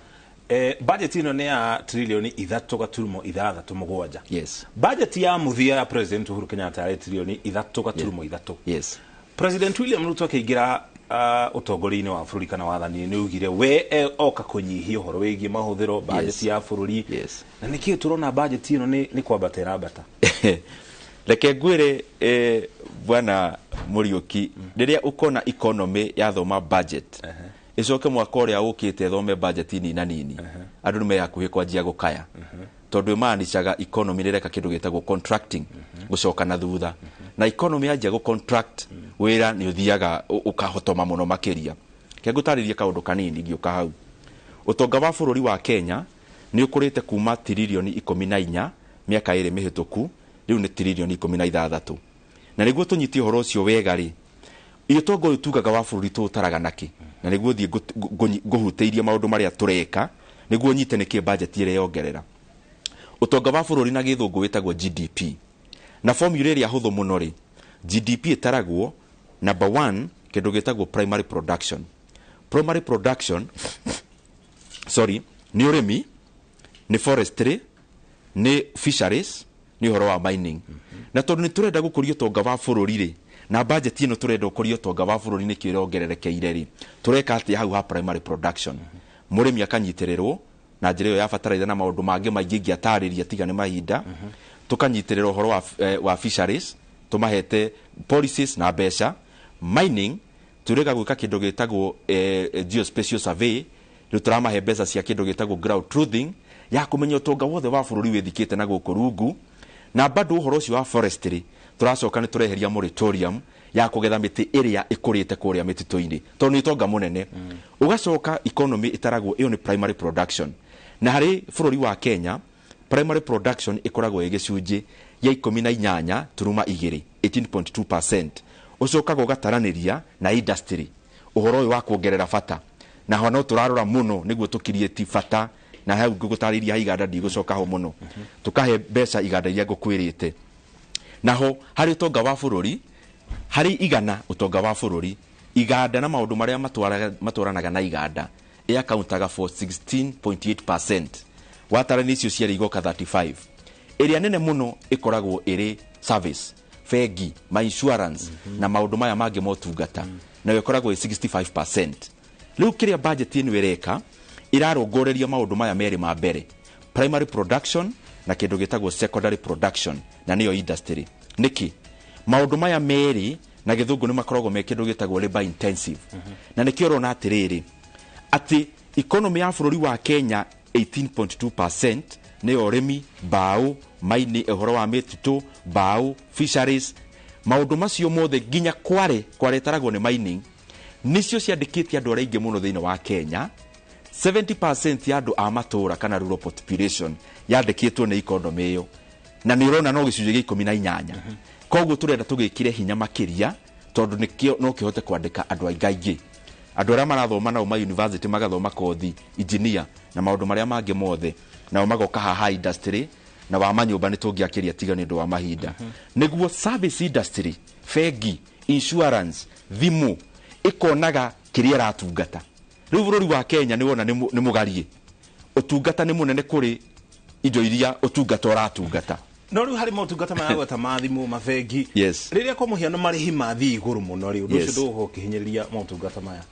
Budget ĩno nĩ ya trilioni 3.67. Yes. Budget ya mũthia ya President Uhuru Kenyatta yarĩ trilioni 3.3. Yes. President William Ruto akĩingĩra ũtongoria-inĩ wa bũrũri kana wathani-inĩ nĩ augire we oka kũnyihia ũhoro wĩgiĩ mahũthĩro budget ya bũrũri. Yes. Na nĩkĩĩ tũrona budget ĩno nĩ kwambata ĩrambata? Reke ngwĩre, bwana Mũriũki, rĩrĩa ũkona economy yathoma budget, ĩcoke mwaka ũrĩa ũkĩte ĩthome budget nina nini, andũ nĩ mehakuhĩ kwanjia gũkaya, tondũ ĩmanicaga economy nĩ ĩreka kĩndũ gĩtagwo contracting, gũcoka na thutha. Na economy yanjia gũ contract, wĩra nĩ ũthiaga ũkahotoma mũno makĩria. Reke ngũtarĩrie kaũndũ kanini ngĩũka hau. Ũtonga wa bũrũri wa Kenya nĩ ũkũrĩte kuma tiririoni 14 mĩaka 2 mĩhĩtũku, rĩu nĩ tiririoni 16. Na nĩguo tũnyitie ũhoro ũcio wega rĩ, ũtonga ũyũ tugaga wa bũrũri tũũtaraga nakĩ? Na nĩguo thiĩ ngũhutĩirie maũndũ marĩa tũreka nĩguo nyite nĩkĩ budget ĩrĩa yongerera. Ũtonga wa bũrũri na gĩthũngũ wĩtagwo GDP. Na formula ĩrĩa hũthũ mũno rĩ, GDP ĩtaragwo number 1 kĩndũ gĩtagwo primary production. Primary production, sorry, nĩ ũrĩmi, nĩ forestry, nĩ fisheries, nĩ ũhoro wa mining. Na tondũ nĩ tũrenda gũkũria ũtonga wa bũrũri rĩ, na budget ĩno tũrenda ũkũria ũtonga wa bũrũri nĩkĩo ĩrongererekeire rĩ, tũreka atĩa hau ha primary production? Mũrĩmi akanyitĩrĩrwo na njĩra ĩyo ya bataraitha na maũndũ mangĩ maingĩ ingĩatarĩria tiga nĩ mahinda. Tũkanyitĩrĩra ũhoro wa fisheries, tũmahete policies na mbeca. Mining, tũrega gwĩka kĩndũ gĩtagwo geospatial survey, rĩu tũramahe mbeca cia kĩndũ gĩtagwo ground truthing ya kũmenya ũtonga wothe wa bũrũri wĩthikĩte na gũkũ rungu. Na bado ũhoro ũcio wa forestry, tũracoka nĩ tũreheria moratorium ya kũgetha mĩtĩ ĩrĩa ĩkũrĩte kũrĩa mĩtitũ-inĩ, tondũ nĩ ũtonga mũnene. Ũgacoka economy ĩtaragwo, ĩyo nĩ primary production. Na harĩ bũrũri wa Kenya, primary production ĩkoragwo ĩ gĩcunjĩ gĩa 18.2, 18.2%. Ũcokaga ũgataranĩria na industry, ũhoro ũyũ wa kuongerera bata. Na ho no tũrarora mũno nĩguo tũkiriĩti bata, na hau ngũgũtarĩria ha iganda ndigũcoka ho mũno. Tũkahe mbeca iganda iria ngũkwĩrĩte. Naho harĩ ũtonga wa bũrũri, harĩ igana ũtonga wa bũrũri, iganda na maũndũ marĩa matwaranaga na iganda ĩ accountaga for 16.8%. Watarania icio cierĩ igoka 35. Ĩrĩa nene mũno ĩkoragwo ĩrĩ service, bengi, ma insurance, na maũndũ maya mangĩ motungata, nayo ĩkoragwo ĩ 65%. Rĩu kĩrĩa budget ĩno ĩreka, ĩrarongoreria maũndũ maya merĩ ma mbere, primary production na kĩndũ gĩtagwo secondary production, na nĩyo industry. Nĩkĩ maũndũ maya merĩ na gĩthũngũ nĩ makoragwo me kĩndũ gĩtagwo labor intensive? Na nĩkĩo ũrona atĩrĩrĩ, atĩ economy ya bũrũri wa Kenya 18.2% nĩyo ũrĩmi, mbaũ, maini, ũhoro wa mĩtitũ, mbaũ, fisheries, maũndũ macio mothe nginya kware, kware ĩtaragwo nĩ mining, nĩcio ciandĩkĩte andũ arĩa aingĩ mũno thĩinĩ wa Kenya. 70% ya andũ a matũũra kana rural population yandĩkĩtwo nĩ economy ĩyo, na nĩ ũrona no gĩcunjĩ gĩa 18. Koguo tũrenda tũgĩkĩre hinya makĩria, tondũ nĩkĩo no kĩhote kwandĩka andũ aingĩ, andũ arĩa marathoma nao ma university magathoma kothi engineer na maũndũ marĩa mangĩ mothe, nao magoka haha industry na wa manyũmba nĩ tũngĩakĩria tiga nĩ ũndũ wa mahinda. Nĩguo service industry, bengi, insurance, thimũ ĩkonaga kĩrĩa ĩratungata. Rĩu bũrũri wa Kenya nĩ wona nĩ mũgarie, ũtungata nĩ mũnene kũrĩ indo iria ũtungata ũratungata. No rĩu harĩ motungata maya gweta ma thimũ, mabengi, Yes. rĩrĩa kwa mũhiano marĩhi mathiĩ igũrũ mũno rĩ, ũndũ ũcio Yes. ndũgũkorwo ũkĩhinyĩrĩria motungata maya?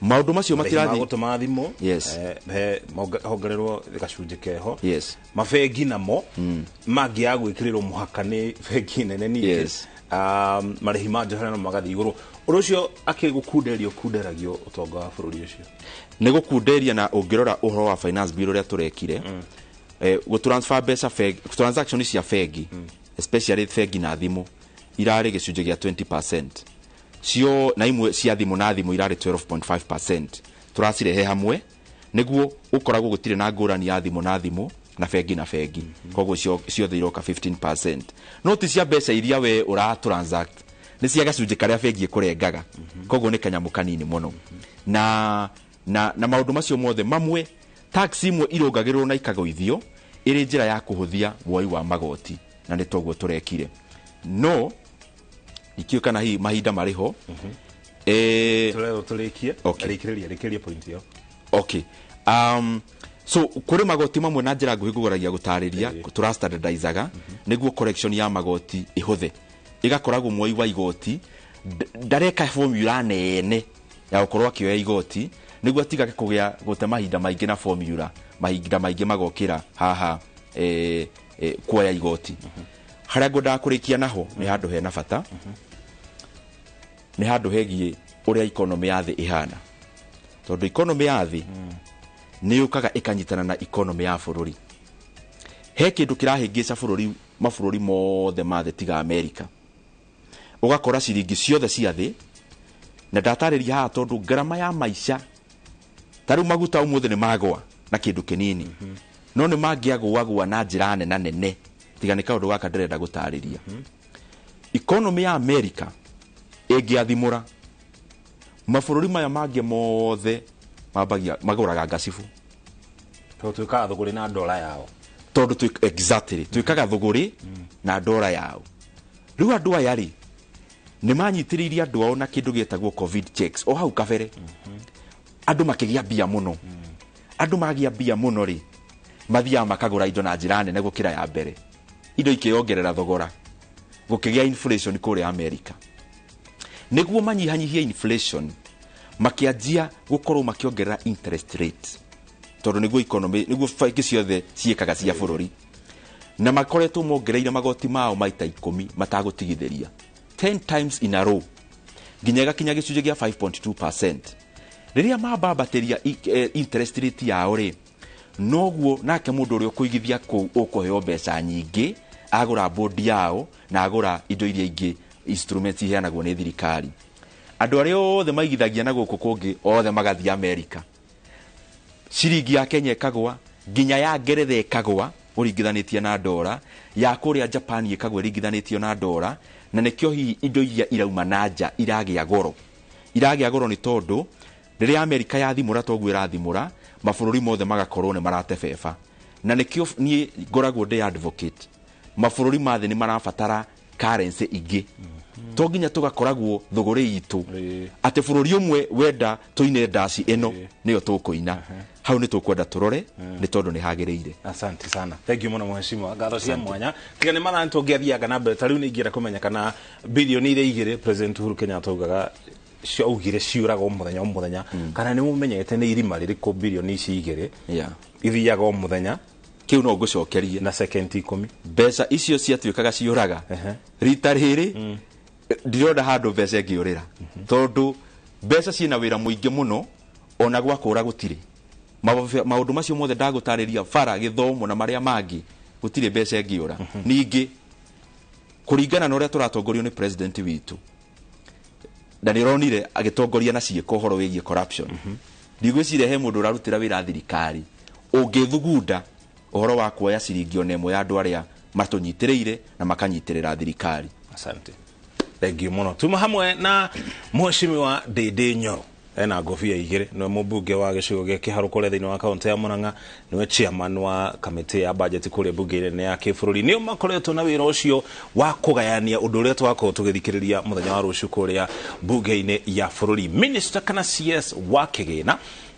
Maũndũ macio marĩhi ma matirathi gũtũma thimũ, Yes. he hongererwo gacunjĩ keho. Yes. Mabengi namo mangĩaga gwĩkĩrĩrwo mũhaka nĩ bengi nene ningĩ, Yes. marĩhi ma njohera no magathiĩ igũrũ. Ũndũ ũcio akĩgũkunderio kunderagio ũtonga wa bũrũri ũcio. Nĩ gũkunderia. Na ũngĩrora ũhoro wa finance bill ũrĩa tũrekire, gũ transfer mbeca bengi, transaction cia bengi, especially bengi na thimũ, irarĩ gĩcunjĩ gĩa 20% cio, na imwe cia thimũ na thimũ irarĩ 12.5%. Tũracirehe hamwe nĩguo ũkoragwo gũtirĩ na ngũrani ya thimũ na thimũ na bengi na bengi. Koguo ciothe iroka 15%, no ti cia mbeca iria we ũra transact, nĩ cia gacunjĩ karĩa bengi ĩkũrengaga. Koguo nĩ kanyamũ kanini mũno. Na maũndũ macio mothe mamwe, tax imwe irũngagĩrĩrwo na ikagũithio ĩrĩ njĩra ya kũhũthia woi wa magoti, na nĩ toguo tũrekire. No ikĩũĩ kana hihi mahinda marĩ ho. Tũrerwo tũrĩkie. Okay. Rĩkĩrĩria point ĩyo. Okay. So kuri magoti mamwe na njira nguhi ngũgeragia gũtarĩria tũra standardizaga nĩguo correction ya magoti ihũthe, igakoragwo mwoi wa igoti ndareka formula nene ya gũkorwo akĩoya igoti nĩguo atigage kũgĩa gũte mahinda maingĩ na formula, mahinda maingĩ magokĩra haha kuoya igoti. Harĩa ngwendaga kũrĩkia naho nĩ handũ hena bata, nĩ handũ hegiĩ ũrĩa economy ya thĩ ĩhana, tondũ economy ya thĩ nĩ yũkaga ĩkanyitana na economy ya bũrũri. He kĩndũ kĩrahĩngĩca bũrũri, mabũrũri mothe ma thĩ tiga Amerika, ũgakora ciringi ciothe cia thĩ, na ndatarĩria haha tondũ ngarama ya maica ta rĩu maguta ũmũthĩ nĩ magwa na kĩndũ kĩnini, no nĩ mangĩagũagũa na njĩra nena nene, tiga nĩ kaũndũ gaka ndĩrenda gũtarĩria. Economy ya Amerika ĩngĩathimũra mabũrũri maya mangĩ mothe mambagia magũraga ngacibu, tondũ twĩkaga thũgũrĩ na ndora yao, tondũ exactly twĩkaga thũgũrĩ na ndora yao. Rĩu andũ aya rĩ nĩ manyitĩrĩirie andũ ao na kĩndũ gĩtagwo covid checks o hau kabere, andũ makĩgĩa mbia mũno. Andũ magĩa mbia mũno rĩ mathiaga makagũra indo na njĩra nene gũkĩra ya mbere, indo ikĩongerera thogora, gũkĩgĩa inflation kũrĩa Amerika. Nĩguo manyihanyihie inflation makĩanjia gũkorwo makĩongerera interest rate, tondũ nĩguo economy, nĩguo bengi ciothe ciĩkaga cia bũrũri, na makoretwo mongereire magoti mao maita 10 matagũtigithĩria, 10 times in a row, nginya ĩgakinya gĩcunjĩ gĩa 5.2%. Rĩrĩa mambambatĩria interest rate yao rĩ, noguo nake mũndũ ũrĩa ũkũigithia kũu ũkũheo mbeca nyingĩ agũra bodi yao na agũra indo iria ingĩ instruments iheanagwo nĩ thirikari. Andũ arĩa othe maigithagia na gũkũ kũngĩ othe magathiĩ Amerika, ciringi ya Kenya ĩkagwa, nginya ya Ngeretha ĩkagwa ũringithanĩtie na ndora, ya kũrĩa Japan ĩkagwa ĩringithanĩtio na ndora, na nĩkĩo hihi indo iria irauma na nja iragĩa goro. Iragĩa goro nĩ tondũ rĩrĩa Amerika yathimũra toguo ĩrathimũra, mabũrũri mothe magakorwo nĩ maratebeba. Na nĩkĩo niĩ ngoragwo ndĩ advocate, mabũrũri ma thĩ nĩ marabatara currency ingĩ, to nginya tũgakoragwo thũgũrĩ itũ atĩ bũrũri ũmwe wenda tũine ndaci ĩno nĩyo tũkũina, hau nĩ tũkwenda tũrore nĩ tondũ nĩ hagĩrĩire. Asante sana, thank you mũno mheshimiwa, ngatho cia mwanya. Tiga nĩ mathaa tũngĩathianga na mbere, ta rĩu nĩ ingĩenda kũmenya kana bilioni iria 2 President Uhuru Kenyatta augaga augire ciũraga o mũthenya o mũthenya, kana nĩ mũmenyete nĩ irima rĩrĩkũ bilioni ici 2 ithiaga o mũthenya? Kĩu no ngũcokerie na second 10. Mbeca icio ciatuĩkaga ciũraga rita rĩrĩ ndirona handũ mbeca ĩngĩũrĩra, tondũ mbeca ciĩna wĩra mũingĩ mũno, ona gwa kũra gũtirĩ. Maũndũ macio mothe ndagũtarĩria, bara, gĩthomo na marĩa mangĩ, gũtirĩ mbeca ĩngĩũra. Ningĩ kũringana na ũrĩa tũratongorio nĩ president witũ, na nĩ ũronire agĩtongoria na ciĩko ũhoro wĩgiĩ corruption, ndigwĩciria he mũndũ ũrarutĩra wĩra thirikari ũngĩthugunda ũhoro wa kuoya ciringi ona ĩmwe ya andũ arĩa matũnyitĩrĩire na makanyitĩrĩra thirikari. Asante, thank you mũno. Tuma hamwe na mheshimiwa Ndindi Nyoro, ena ngobia 2, nĩwe mũmbunge wa gĩcigo gĩa Kĩharũ kũrĩa thĩinĩ wa kaunti ya Murang'a, nĩwe chairman wa kamĩtĩ ya budget kũrĩa mbunge-inĩ ya kĩbũrũri. Nĩo makoretwo na wĩra ũcio wa kũgayania ũndũ ũrĩa twakorwo tũgĩthikĩrĩria mũthenya wa rũciũ kũrĩa mbunge-inĩ ya bũrũri. Minister kana CS wa kĩgĩna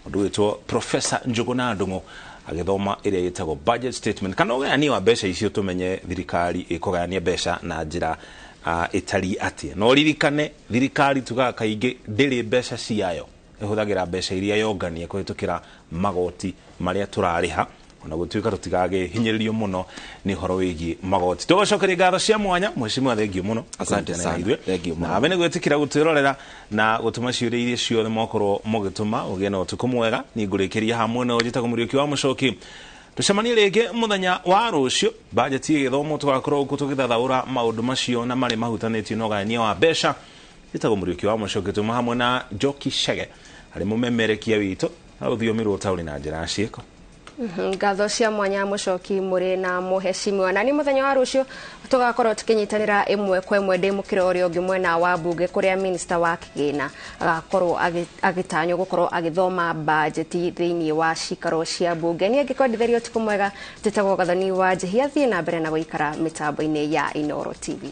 ũndũ wĩtwo Professor Njuguna Ndung'u agĩthoma ĩrĩa ĩtagwo budget statement, kana ũgayania wa mbeca icio, tũmenye thirikari ĩkũgayania mbeca na njĩra ĩtariĩ atĩa. No ririkane thirikari tugaga kaingĩ ndĩrĩ mbeca ciayo, ĩhũthagĩra mbeca iria yongania kũhĩtũkĩra magoti marĩa tũrarĩha, ona gũtuĩka tũtigagĩhinyĩrĩrio mũno nĩ ũhoro wĩgiĩ magoti. Tũgacokeria ngatho cia mwanya mheshimiwa, thengiũ mũno. Asante sana, thengiũ mũno. Nawe nĩ gwĩtĩkĩra gũtwĩrorera na gũtũma ciũria iria ciothe mwakorwo mũgĩtũma. Ũgĩe na ũtukũ mwega. Niĩ ngũrĩkĩria hamwe na njĩtagwo Mũriũki wa Mũcoki. Tũcemanie rĩngĩ mũthenya wa rũciũ, bajeti ĩgĩthomwo, tũgakorwo gũkũ tũgĩthathaũra maũndũ macio na marĩa mahutanĩtio na ũgayania wa mbeca. Njĩtagwo Mũriũki wa Mũcoki, tuma hamwe na Njoki Chege harĩ mũmemerekia witũ na rũthiomi rwa ũtaũri na njĩra ya ciĩko. Ngatho cia mwanya Mũcoki mũrĩ na mũheshimiwa. Na nĩ mũthenya wa rũciũ tũgakorwo tũkĩnyitanĩra ĩmwe kwa ĩmwe ndĩ mũkĩra ũrĩa ũngĩ mwena wa mbunge kũrĩa minister wa kĩgĩna agakorwo agĩtanywo gũkorwo agĩthoma bajeti thĩinĩ wa cikaro cia mbunge. Niĩ ngĩkwendithĩria ũtukũ mwega, njĩtagwo Gathoni wa Njihia, thiĩ na mbere na gũikara mĩtambo-inĩ ya Inooro TV.